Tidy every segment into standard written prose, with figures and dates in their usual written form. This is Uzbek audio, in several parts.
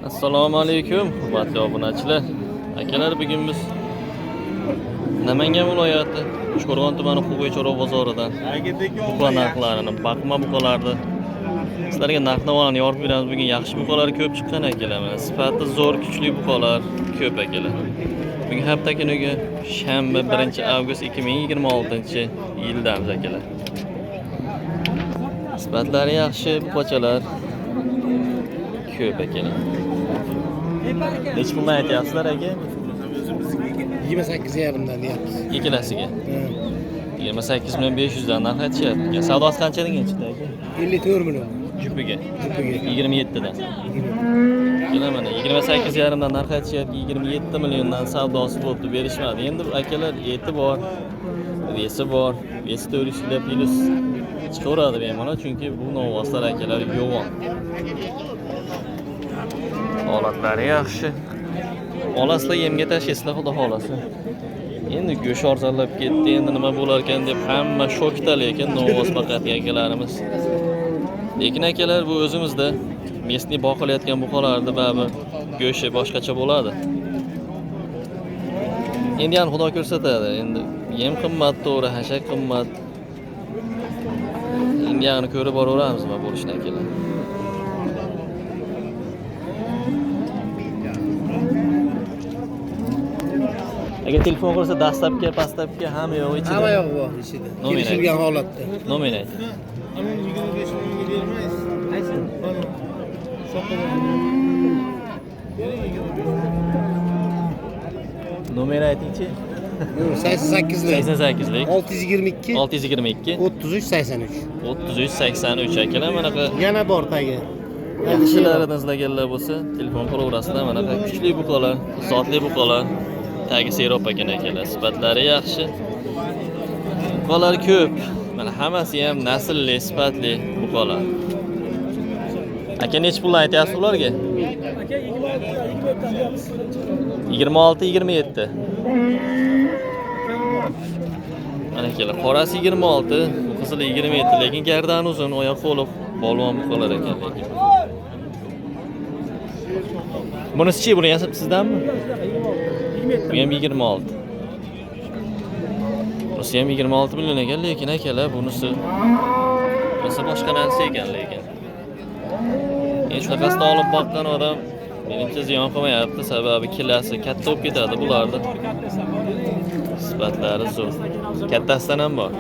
Assalomu alaykum, hurmatli obunachilar. Akalar, bugun biz Namangan viloyati Uchqo'rg'on tumani Qucho'rg'on bozoridan buqa narxlarini, baqma buqalarni sizlarga narx-navolarni yorib beramiz. Bugun yaxshi buqalar ko'p chiqqan akalar. Mana sifati zo'r, kuchli buqalar ko'p akalar. Bugun hafta kuniga shanba 1-avgust 2026-yildamiz akalar. Sifatlari yaxshi buqachalar ko'p akalar. Necha puldan aytyapsizlar aka? 28,5 dan deyapmiz. Ikkalasiga. 28 million 500 dan narx aytishyapti. Savdosi qanchadan chiqdi aka? 54 million. Jupiga. Jupiga. 27 dan. Akalar, mana 28,5 dan narx aytishyapti, 27 milliondan savdosi bo'libdi, berishmadi. Endi akalar eti bor, vesi bor, vesi 400 kilo plus chiqaveradi bemalol, chunki bu novvoslar akalar yo'g'on. Holatlari yaxshi. Olasizlar, yemga tashlaysizlar, xudo xolasa. Endi go'sht arzonlab ketdi, endi nima bo'lar ekan deb hamma shokda, lekin novvos boqadigan akalarimiz. Lekin akalar, bu o'zimizda местный boqilayotgan buqalarni baribir go'shti boshqacha bo'ladi. Endi ham xudo ko'rsatadi. Endi yem qimmat, to'g'ri, hashak qimmat. Endi yag'ini ko'rib boraveramiz nima bo'lishini akalar. Agar telefon qilsa dastlabki, pastapki hamma yo'q ichida. Hamma yo'q bor ichida. Nomer Kelishilgan holatda. Nomer ayt. 25 millionga bermaysiz. Mana Nomer aytingchi. 88lik. 88lik 622 622 33 83. 33 83 akalar, manaqa Yana bor tagi. yaxshilaridan izlaganlar bo'lsa telefon qilaverasizlar. Manaqa kuchli buqalar, zotli buqalar, tagi serob ekan akalar, sifatlari yaxshi. Buqalar ko'p. Mana hammasi ham naslli, sifatli buqalar. Aka, necha puldan aytyapsiz ularga? 26 27. Mana akalar, qorasi 26, bu qizili 27, lekin gardani uzun, oyoq qo'li polvon buqalar ekan lekin. Bunisi-chi, buni ham sizdanmi? Bu ham 26. Bunisi ham 26 million ekan, lekin akalar, bunisi boshqa narsa ekan lekin. Endi shunaqasini olib boqqan odam menimcha ziyon qilmayapti, sababi kilasi katta bo'lib ketadi bularni. Sifatlari zo'r. Kattasidan ham bor.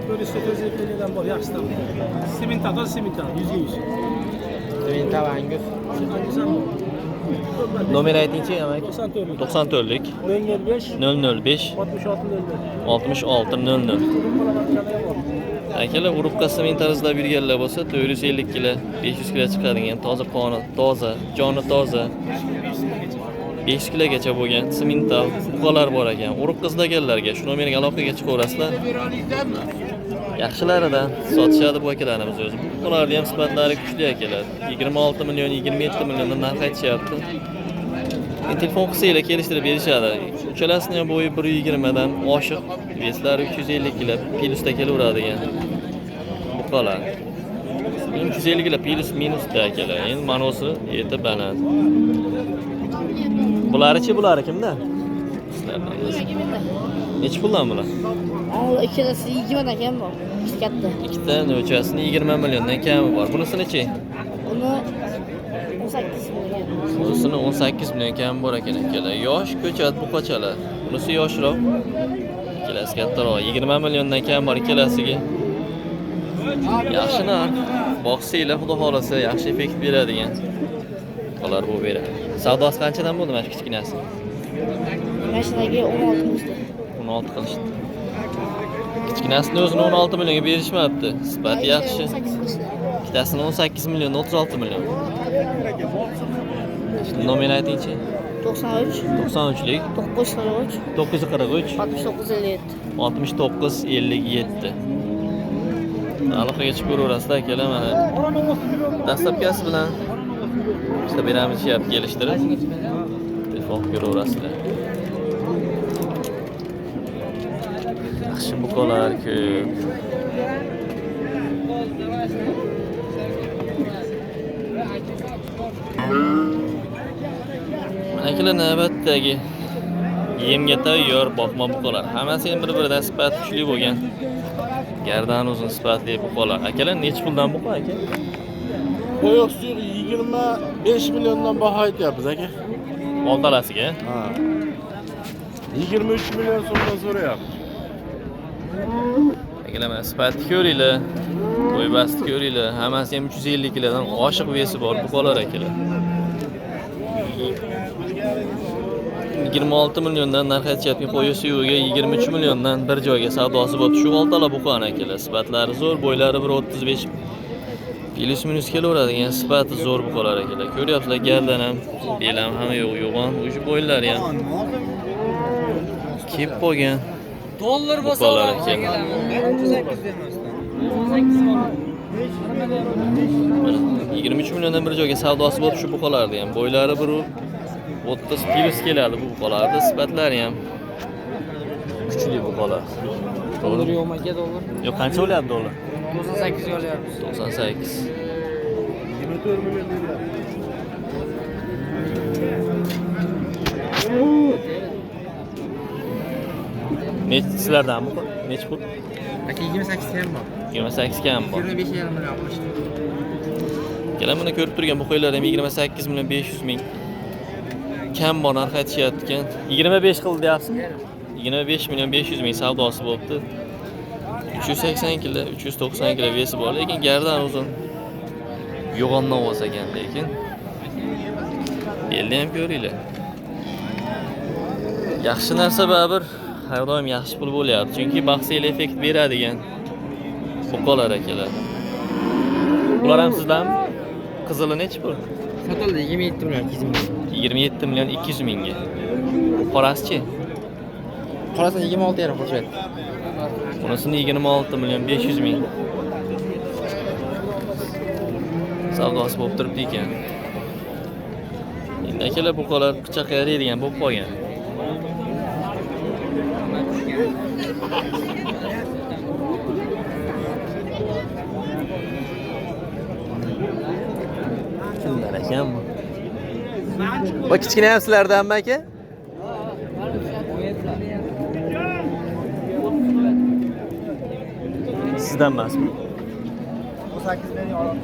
450 dan bor, yaxshisidan. Semental, toza semental, 100 ga 100. Semental Angus. Angus ham bor. Nomer aytingchi, amaki. 94lik. 94lik 005 005 66 00. 66 00. Akalar, urug'qa semental izlab yurganlar bo'lsa, 450 kilo, 500 kilo chiqadigan toza qoni, toza, joni toza. 500 kilogacha bo'lgan semental buqalar bor ekan. Urug'qa izlaganlarga shu nomerga aloqaga chiqaverasizlar. Yaxshilaridan sotishadi bu akalarimiz o'zi. Bu buqalarning ham sifatlari kuchli akalar. 26 million, 27 milliondan narx aytishyapti. Endi telefon qilsanglar kelishtirib berishadi. Uchalasini ham bo'yi 1.20 dan oshiq, veslari 350 kilo plusda kelaveradigan buqalar. 350 kilo plus minusda akalar. Endi manosi yetib baland. Bularichi, bulari kimda? Sizlardan. Necha puldan bular? Ikkalasi 20 dan kam bor. Ikkita katta. Ikkita novchasini 20 milliondan kami bor. Bunisini-chi? Uni 18 million. Bunisini 18 million kami bor ekan akalar. Yosh ko'chat buqachalar. Bunisi yoshroq. Ikkalasi kattaroq. 20 milliondan kam bor ikkalasiga. Yaxshi narx. Boqsanglar, xudo xolasa yaxshi effekt beradigan. Buqalar bu beradi. Savdosi qanchadan bo'ldi mana shu kichkinasi? Mashinagi 16 qilishdi. 16 qilishdi. Kichkinasini o'zini 16 millionga berishmabdi. Sifati yaxshi. 18 qilishdi. Ikkitasini 18 million, 36 million. Nomer aytingchi. 93 93lik 943 943 69 57. 69 57. Aloqaga chiqib ko'raverasizlar akalar, mana dastlabkasi bilan ishlab beramiz deyapti, kelishtirib. Telefon qilib ko'raverasizlar. Yaxshi buqalar ko'p. Mana akalar navbatdagi yemga tayyor boqma buqalar. Hammasi ham bir-biridan sifati kuchli bo'lgan. Gardan uzun sifatli buqalar. Akalar nechi puldan buqa aka? Qo'yoq suyuq 25 milliondan baho aytyapmiz aka. Oltalasiga. Ha. 23 million so'mdan so'rayapmiz. Akalar mana sifatni ko'ringlar. Bo'ybasti ko'ringlar. Hammasi ham 350 kilodan oshiq vesi bor buqalar akalar. 26 milliondan narx aytishyapti. Qo'yi suyugiga 23 milliondan bir joyga savdosi bo'libdi. Shu oltala buqani akalar. Sifatlari zo'r, bo'ylari 1.35 plus minus kelaveradigan sifati zo'r buqalar akalar. Ko'ryapsizlar, gardan ham, bel ham hamma yo'q, yo'g'on, o'sha bo'ylari ham kep qolgan. Dollar bo'lsa Buqalar akalar. Mana 23 milliondan bir joyga savdosi bo'lib shu buqalarni ham bo'ylari 1.30 plus keladi bu buqalarni sifatlari ham kuchli buqalar. Dollar yo'qmi aka dollar? Yo'q, qancha bo'lyapti dollar? 98 ga olyapmiz. 98. 24 million beryapmiz. Nechi sizlardan bu? Nechi pul? Aka 28 ham bor. 28 ga ham bor. 25,5 million qo'shdi. Akalar mana ko'rib turgan buqalar ham 28 million 500 ming. Kam bor narx aytishyapti ekan. 25 qildi deyapsizmi? 25 million 500 ming savdosi bo'libdi. 380 kilo, 390 kilo vesi bor, lekin gardan uzun. Yo'g'ondan ovoz ekan lekin. Belni ham ko'ringlar. Yaxshi narsa baribir har doim yaxshi pul bo'lyapti, chunki baxsel effekt beradigan buqalar akalar. Bular ham sizdanmi? Qizili nechi pul? Sotildi 27 million 200 ming. 27 million 200 mingga. Qorasichi? Qorasini 26,5 qo'shyapti. Bunisini 26 million 500 ming. Savdosi bo'lib turibdi ekan. Endi akalar buqalar pichoq yaraydigan bo'lib qolgan. Kimlar ekan bu? Bu kichkina ham sizlardanmi aka? Sizdan emasmi? 18 million oladi.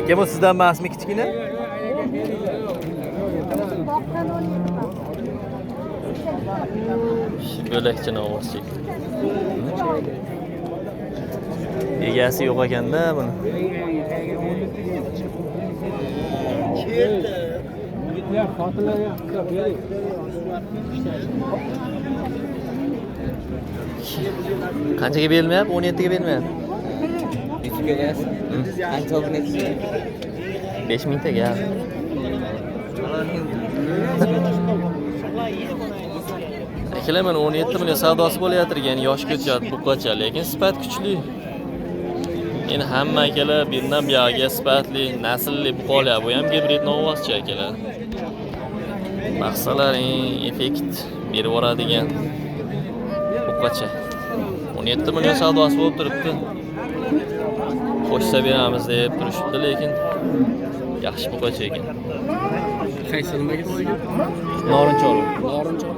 Aka bu sizdan emasmi kichkina? Bo'lakcha ovozchi. Egasi yo'q ekanda buni. Qanchaga berilmayapti? 17 ga berilmayapti. Nechiga berasiz? Ancha nechiga? 5000 taga. Akalar mana 17 million savdosi bo'layotirgan yosh ko'chat buqacha, lekin sifat kuchli. Endi hamma akalar bu yerdan buyog'iga sifatli, naslli buqa olyapti. Bu ham gibrid novvoschi akalar. Maqsadlaring effekt berib yuboradigan buqacha. 17 million savdosi bo'lib turibdi. Qo'shsa beramiz deb turishibdi, lekin yaxshi buqacha ekan. Qaysi nimaga sizga? Norinchori. Norinchori.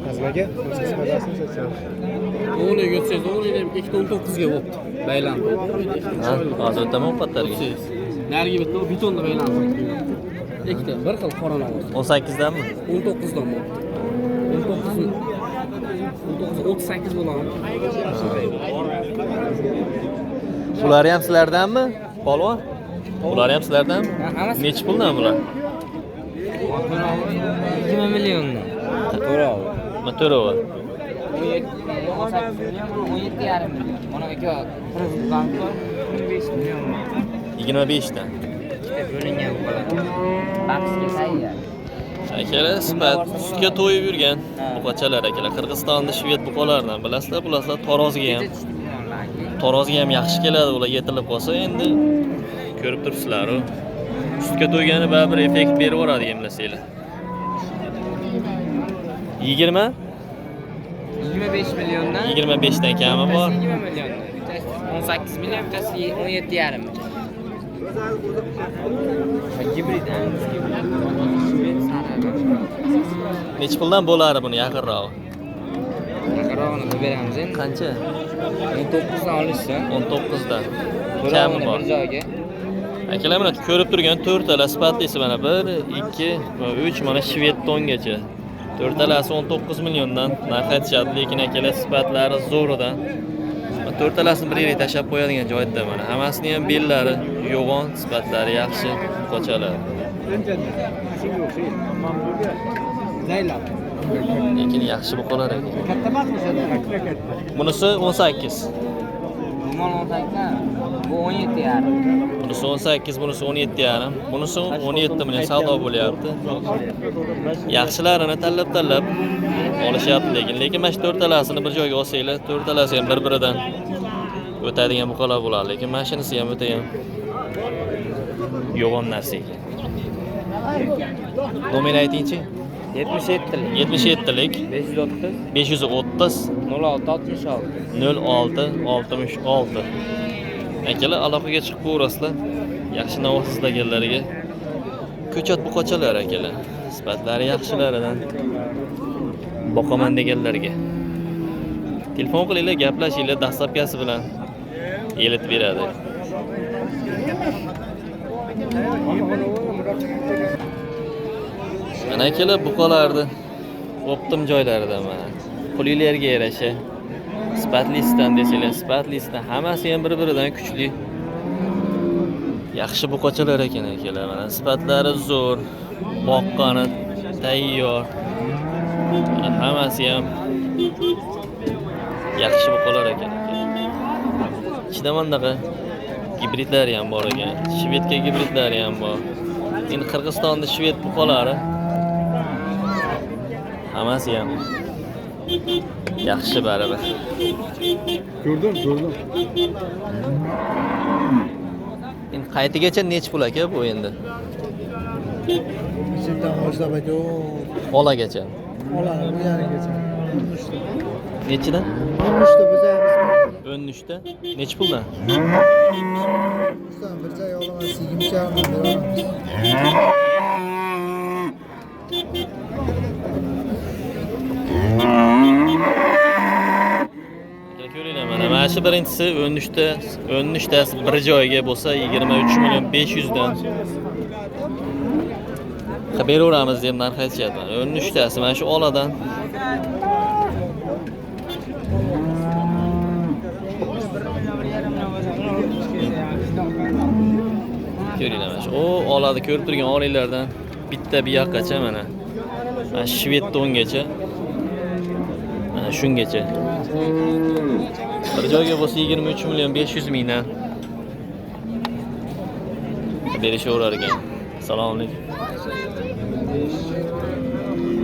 Azim aka, O'g'liga o'tsangiz, o'g'liga ham 2.19 ga bo'pti. Baylanti. Ha, hozir o'taman ovqatlarga. Narigi bitta betonni baylanti. Ikkita bir xil qora ovoz. 18 danmi? 19 dan bo'pti. 19 38 bo'ladimi? Ular ham sizlardanmi? Polvon? Ular ham sizlardanmi? Nechi puldan bular? 20 milliondan. To'rovi. To'rovi. 18 million, 17,5 million. Mana aka Prezident bank bor, 15 million. 25 dan. Ikkita bo'lingan buqalar. Baqsga tayyor. Akalar sifat sutga to'yib yurgan buqachalar akalar. Qirg'izistonda shved buqalaridan bilasizlar, bular tarozga ham. Tarozga ham yaxshi keladi, ular yetilib qolsa endi Ko'rib turibsizlar u. Sutga to'ygani baribir effekt berib yuboradi yemlasanglar. 20 25 milliondan 25 dan kami bor. Bittasi 20 milliondan, bittasi 18 million, bittasi 17,5 million. Gibrid, Angus gibrid. Shved sarig'i. Nechi puldan bo'ladi buni yaqinrog'i? Yaqinrog'ini qilib beramiz endi. Qancha? 19 dan olishsa, 19 dan. Kami to'lovini bor. bir joyga. Akalar, mana ko'rib turgan to'rttala sifatlisi mana 1, 2 va 3 mana shved tongacha. To'rttalasi 19 milliondan narx aytishadi, lekin akalar sifatlari zo'ridan. To'rttalasini bir yerga tashlab qo'yadigan joyda mana hammasini ham bellari yo'g'on, sifatlari yaxshi qochalar. Lekin yaxshi buqalar ekan. Bunisi 18. Bu mol 18, bu 17,5. Bunisi 18, bunisi 17,5. Bunisi 17 million savdo bo'lyapti. Yaxshilarini tanlab-tanlab olishyapti lekin mana shu to'rttalasini bir joyga olsanglar, to'rttalasi ham bir-biridan o'tadigan buqalar bo'ladi, lekin mana shunisi ham o'ta ham yo'g'on narsa ekan. Nomer aytingchi? 77lik. 77lik 530 530 06 66. 06 66. Akalar, aloqaga chiqib ko'rasizlar. Yaxshi navoz izlaganlarga ko'chat buqachalar akalar. Sifatlari yaxshilaridan boqaman deganlarga. Telefon qilinglar, gaplashinglar, dastlabkasi bilan elitib beradi. Mana akalar buqalarni o'ptim joylaridan mana. Pulinglarga yarasha sifatlisidan desanglar, sifatlisidan hammasi ham bir-biridan kuchli. Yaxshi buqachalar ekan akalar, mana sifatlari zo'r, boqqani tayyor. Mana hammasi ham yaxshi buqalar ekan akalar. Ichida bunaqa gibridlari ham bor ekan, shvedga gibridlari ham bor. Endi Qirg'izistonda shved buqalari hammasi ham yaxshi baribir. Ko'rdim, ko'rdim. Endi qaytigacha nech pul aka bu endi? Ichimdan boshlab aka, Olagacha. olani bu yonigacha. 13ta. Nechidan? 13ta buzamiz. 13ta. Nech puldan? 13dan bir joy olaman, 20 dan beramiz. Ko'ringlar mana, mana shu birinchisi 13ta, 13tasi bir joyga bo'lsa 23 million 500 dan qilib beraveramiz deb narx aytishyapti. 13tasi mana shu oladan. Ko'ringlar mana shu o oladi ko'rib turgan olinglardan bitta bu yoqqacha mana. Mana shved to'ngacha. Mana shungacha. Bir joyga bo'lsa 23 million 500 mingdan berishaverar ekan. Assalomu alaykum.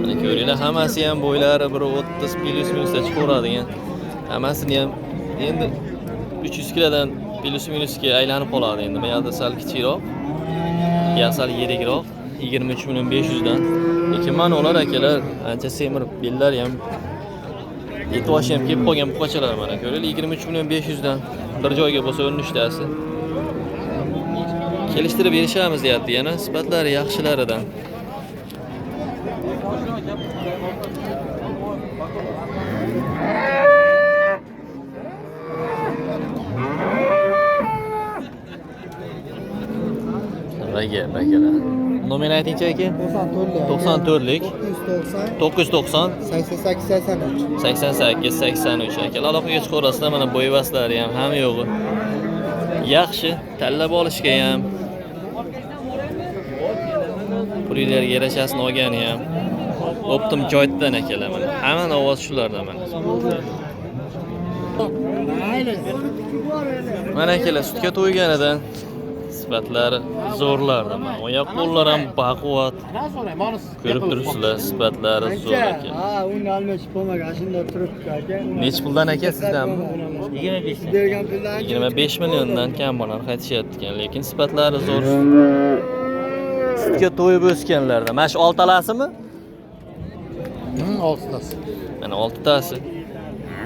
Mana ko'ringlar, hammasi ham bo'ylari 1.30 plyus minusda chiqaveradigan. Hammasini ham endi 300 kilodan plyus minusga aylanib qoladi endi. Bu yoqda sal kichikroq, bu yoq sal yirikroq 23 million 500 dan. Lekin mana ular akalar ancha semirib, bellari ham yetib ham kelib qolgan buqachalar mana ko'ringlar 23 million 500 dan bir joyga bo'lsa 13tasi. Kelishtirib berishamiz deyapti yana, sifatlari yaxshilaridan. Nimaga, akalar? Nomer aytingchi aka? 94lik. 94lik. 990 990 88 83. 88 83 akalar aloqaga chiqaverasizlar. Mana bo'yvaslari ham hamma yo'g'i yaxshi, tanlab olishga ham pulinglarga yarashasini olgani ham optim joydan akalar mana. Hamma ovoz shulardan mana. Mana akalar sutga to'yganidan Sifatlari zo'rlardi. Mana oyoq qo'llar ham baquvvat. Ko'rib turibsizlar, sifatlari zo'r aka. Ha, uni almashib bo'lmagan, shunda turibdi aka. Nechi puldan aka sizdanmi? 25. Bergan puldan 25 milliondan kam bor narx aytishyapti ekan, lekin sifatlari zo'r. Sutga to'yib o'sganlarda. Mana shu oltalasimi? Oltitasi. Mana oltitasi.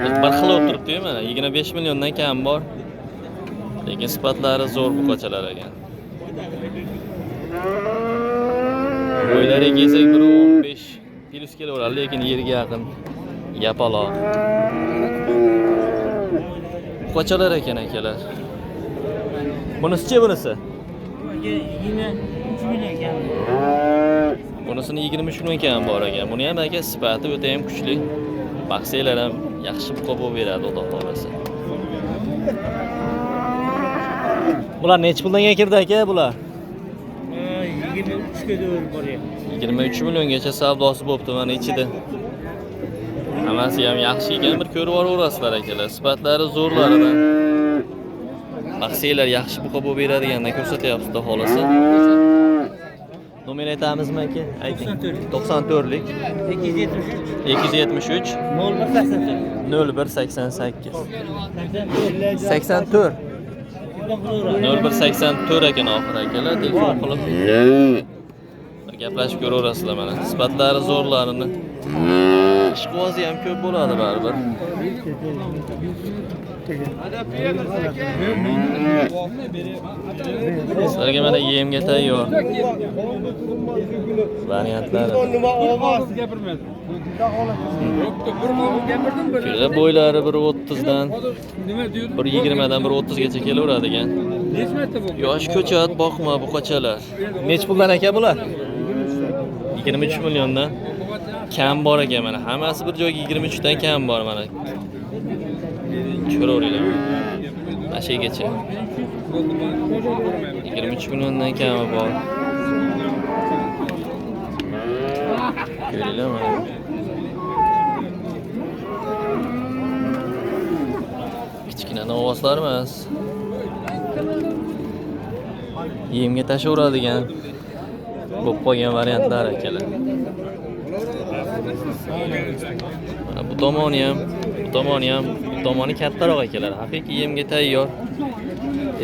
Bir xil bo'lib turibdi-yu mana 25 milliondan kam bor. Lekin sifatlari zo'r buqachalar ekan. Bo'ylariga kelsak 1.15 plus kelaveradi, lekin yerga yaqin yapaloq. Buqachalar ekan akalar. Bunisichi bunisi? 23 million kam. Bunisini 23 million kam bor ekan. Buni ham aka sifati o'ta ham kuchli. Baqsanglar ham yaxshi buqa bo'lib beradi, Xudo xohlasa. Bular nechi puldan kirdi aka bular? 23 ga to'g'ri boryapti. 23 milliongacha savdosi bo'pti mana ichida. Hammasi ham yaxshi ekan, bir ko'rib olaverasizlar akalar. Sifatlari zo'rlaridan. Baqsanglar yaxshi buqa bo'lib beradigandan ko'rsatyapti, Xudo xohlasa. Nomer aytamizmi aka? Ayting. 94lik 273 273 01 0188 84 0184 ekan oxiri akalar. Telefon qilib bir gaplashib ko'raverasizlar mana. Sifatlari zo'rlarini. Ishqibozi ham ko'p bo'ladi baribir. Sizlarga mana yemga tayyor variantlari. Ko'rlar bo'ylari 1.30 dan 1.20 dan 1.30 gacha kelaveradigan. Yosh ko'chat boqma buqachalar. Nechi puldan aka bular? 23 milliondan kam bor ekan mana. Hammasi bir joyga 23 dan kam bor mana. Ko'raveringlar. Mana shu yergacha. 23 milliondan kami bor. Ko'ringlar mana. Kichkina novvoslar emas. Yemga tashaveradigan bo'lib qolgan variantlar akalar. Mana bu tomoni ham, bu tomoni ham, bu tomoni kattaroq akalar. Haqiqiy yemga tayyor.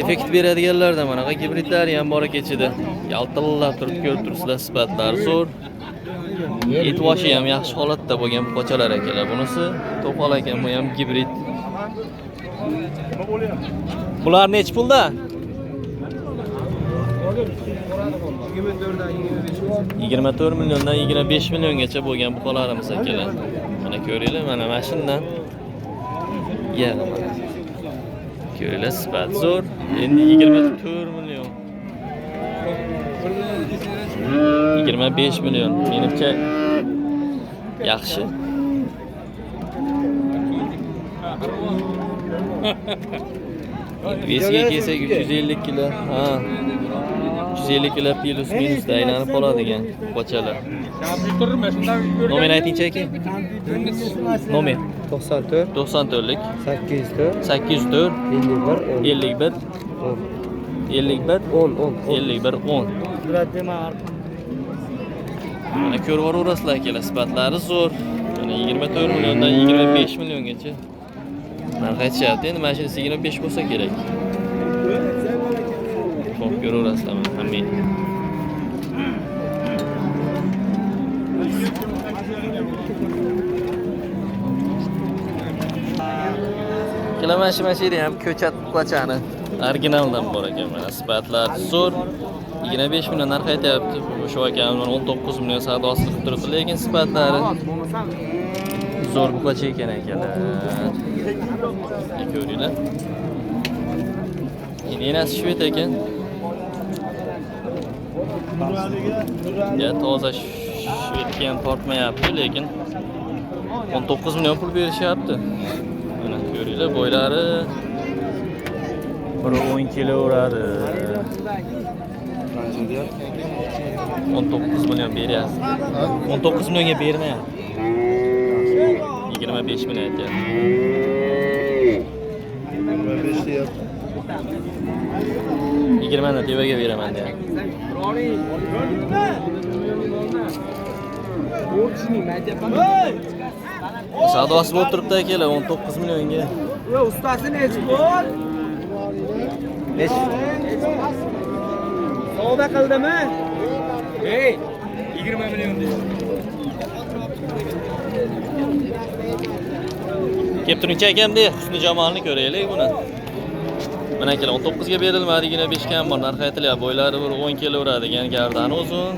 Effekt beradiganlardan manaqa gibridlari ham bor ichida. Yaltillab turib ko'rib turibsizlar, sifatlari zo'r. Et boshi ham yaxshi holatda bo'lgan buqachalar akalar. Bunisi to'pol ekan, bu ham gibrid. Bular nechi pulda? 24 milliondan 25 milliongacha bo'lgan buqalarimiz akalar. Mana ko'ringlar, mana shundan. Yig'i mana. Ko'ringlar, sifat zo'r. Endi 24 million. 25 million. Menimcha yaxshi. Vesiga kelsak 350 kilo. Ha. 350 kilo plus minusda aylanib qoladigan buqachalar. Nomer aytingchi aka. Nomer 94 94lik 804 804 51 51 51 10 10 51 10. Mana ko'rib olaverasizlar akalar, sifatlari zo'r. Mana 24 milliondan 25 milliongacha narx aytishyapti. Endi mana shunisi 25 bo'lsa kerak. Xo'p, ko'raverasizlar mana hammang. Kelar mana shu mashina ham ko'chat buqachani originaldan bor ekan mana, sifatlari zo'r. 25 million narx aytyapti. Shu akamlar 19 million savdosi qilib turibdi, lekin sifatlari zo'r buqacha ekan akalar. Ko'ringlar. Endi enasi shved ekan. Ya toza shvedga ham tortmayapti, lekin 19 million pul berishyapti. Mana ko'ringlar, bo'ylari 1.10 kelaveradi. 19 million beryapti. 19 millionga bermayapti. 25 million aytyapti. 25 deyapti. 20 dan tevaga beraman deyapti. Savdosi bo'lib turibdi akalar 19 millionga. Ustasi nechi pul? Nechi? Savdo qildimi? Ey, 20 million deydi. Kelib turingchi akam de, husni jamolini ko'raylik buni. Mana akalar 19 ga berilmadi, 25 kam bor, narxi aytilyapti. Bo'ylari bir 10 kilo uradigan, gardani uzun,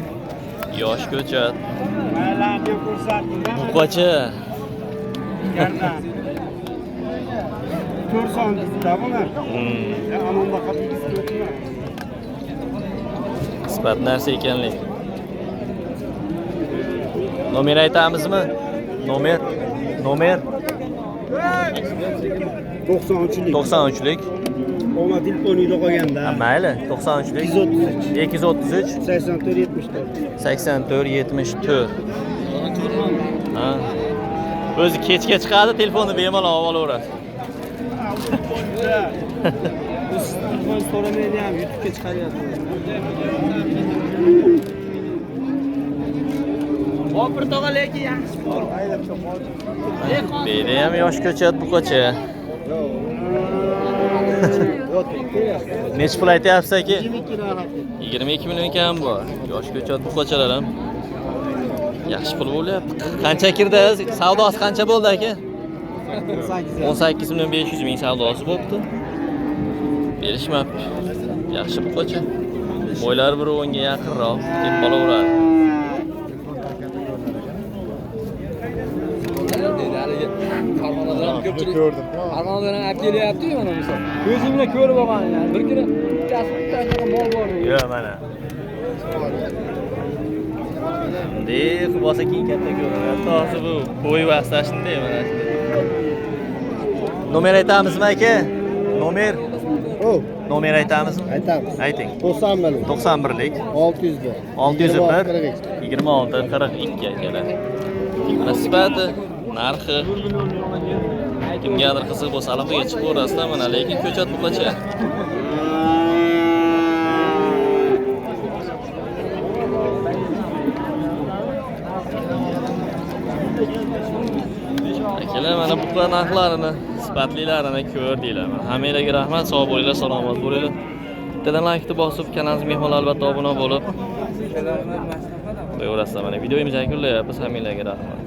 yosh ko'chat. Buqacha. Gardan. 4 son da buni. Amonda qolib ketdi. Sifat narsa ekanlik. Nomer aytamizmi? Nomer. Nomer 93lik. 93lik. Omad telefoningda qolganda. Mayli, 93lik. 233. 233 84 74. 84 74. Ha. O'zi kechga chiqadi, telefonni bemalol olib olaveradi. Telefon so'ramaydi ham, YouTube'ga chiqaryapti. Bopir tog'a lekin yaxshi pul. Bu yerda ham yosh ko'chat buqacha. Necha pul aytyapsiz aka? 22 million kam bor. Yosh ko'chat buqachalar ham yaxshi pul bo'lyapti. Qancha kirdi? Savdosi qancha bo'ldi aka? 18 million 500 ming savdosi bo'libdi. Berishmabdi. Yaxshi buqacha. Bo'ylari bir 10 ga yaqinroq deb qolaveradi. Farg'onadan ko'pchilik ko'rdim. Farg'onadan olib kelyapti-yu mana misol. Ko'zim bilan ko'rib olgan yani. Bir kuni bittasi bitta mol bor. Yo'q, mana. Bunday qilib olsa keyin katta ko'rinadi. Hozir bu qo'y vaqtda shunday mana shunday. Nomer aytamizmi aka? Nomer? Nomer aytamizmi? Aytamiz. Ayting. 91. 91lik 601. 601 26 42 akalar. Mana sifati, narxi kimgadir qiziq bo'lsa aloqaga chiqib ko'rasizlar mana, lekin ko'chat buqacha. Akalar mana buqa narxlarini, sifatlilarini ko'rdinglar. Hammanglarga rahmat, sog' bo'linglar, salomat bo'linglar. Bittadan like bosib, kanalimizga mehmonlar albatta obuna bo'lib qo'yaverasizlar. Mana videomizni yakunlayapmiz. Hammanglarga rahmat.